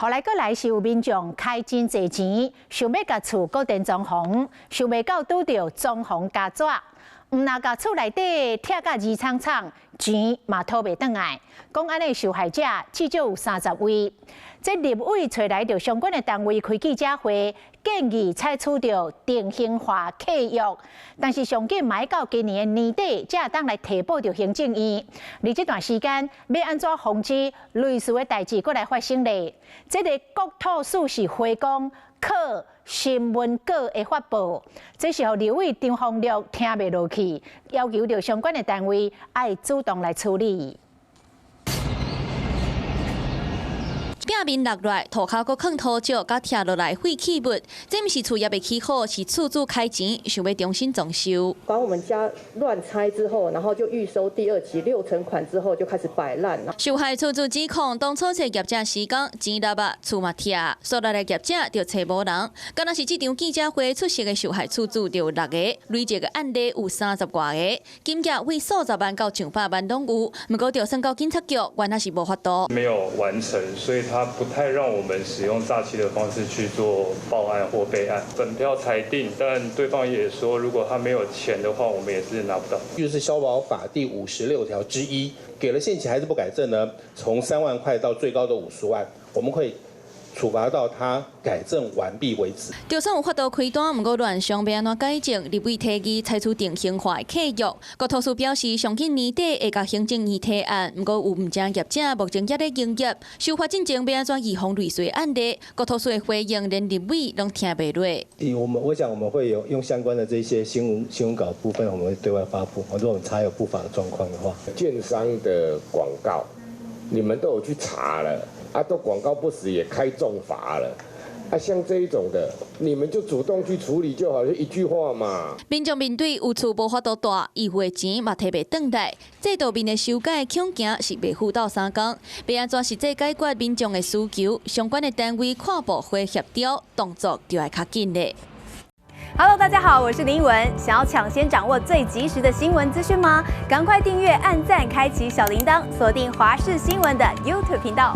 後來閣來是有民眾開真濟錢，想欲共厝閣電裝潢，想袂到拄著裝潢膠紙，毋但共厝內底拆甲二氅氅，錢嘛討袂轉來。講按呢受害者至少有30位。這立委揣來著相關的單位開記者會，建議採取著定型化契約，但是上緊嘛愛到今年的年底，才會當來提報著行政院。而這段時間，欲按怎防止類似的代誌閣來發生咧？這个國土署是回講靠新聞稿的發布，這是予立委張宏陸聽袂落去，要求著相關的單位愛主動來處理。壁面落來，塗跤閣囥塗石，佮拆落來廢棄物，這毋是厝猶未起好，是厝主開錢想欲重新裝修。把我們家亂拆之後，然後就預收第二期六成款之後，就開始擺爛。受害厝主指控，當初揣業者時講錢擸啊，厝嘛拆，煞來的業者就揣無人。敢若是這場記者會出席的受害厝主就有六個，累計的案例有30外个，金額為數十萬到上百萬攏有。毋過就算到警察局，原來是無法度。沒有完成，所以他不太讓我們使用詐欺的方式去做報案或備案。本票裁定，但對方也說，如果他沒有錢的話，我們也是拿不到。就是消保法第56條之一，給了限期還是不改正呢？從3萬塊到最高的50萬，我們會處罰到他改正完畢為止。就算有法度開單，毋過亂象欲按怎改正？立委提議採取定型化的契約。國土署表示，上緊年底會共行政院提案，毋過有毋正業者目前猶咧營業，修法進前欲按怎預防類似案例？國土署的回應連立委攏聽袂落。我們我想我們會有用相關的這些新聞稿部分，我們會對外發布。如果我們查有不法的狀況的話，建商的廣告，你們都有去查了。啊，都廣告不實也開重罰了，啊，像這一種的，你們就主動去處理就好，就一句話嘛。民眾面對有厝無法度蹛，預付的錢嘛提袂轉來，制度面的修改恐驚是袂赴鬥相共，欲按怎實際解決民眾的需求，相關的單位跨部會協調，動作就愛較緊咧。 Hello，大家好，我是林文。想要搶先掌握最及時的新聞資訊嗎？趕快訂閱、按讚、開啟小鈴鐺，鎖定華視新聞的 YouTube 頻道。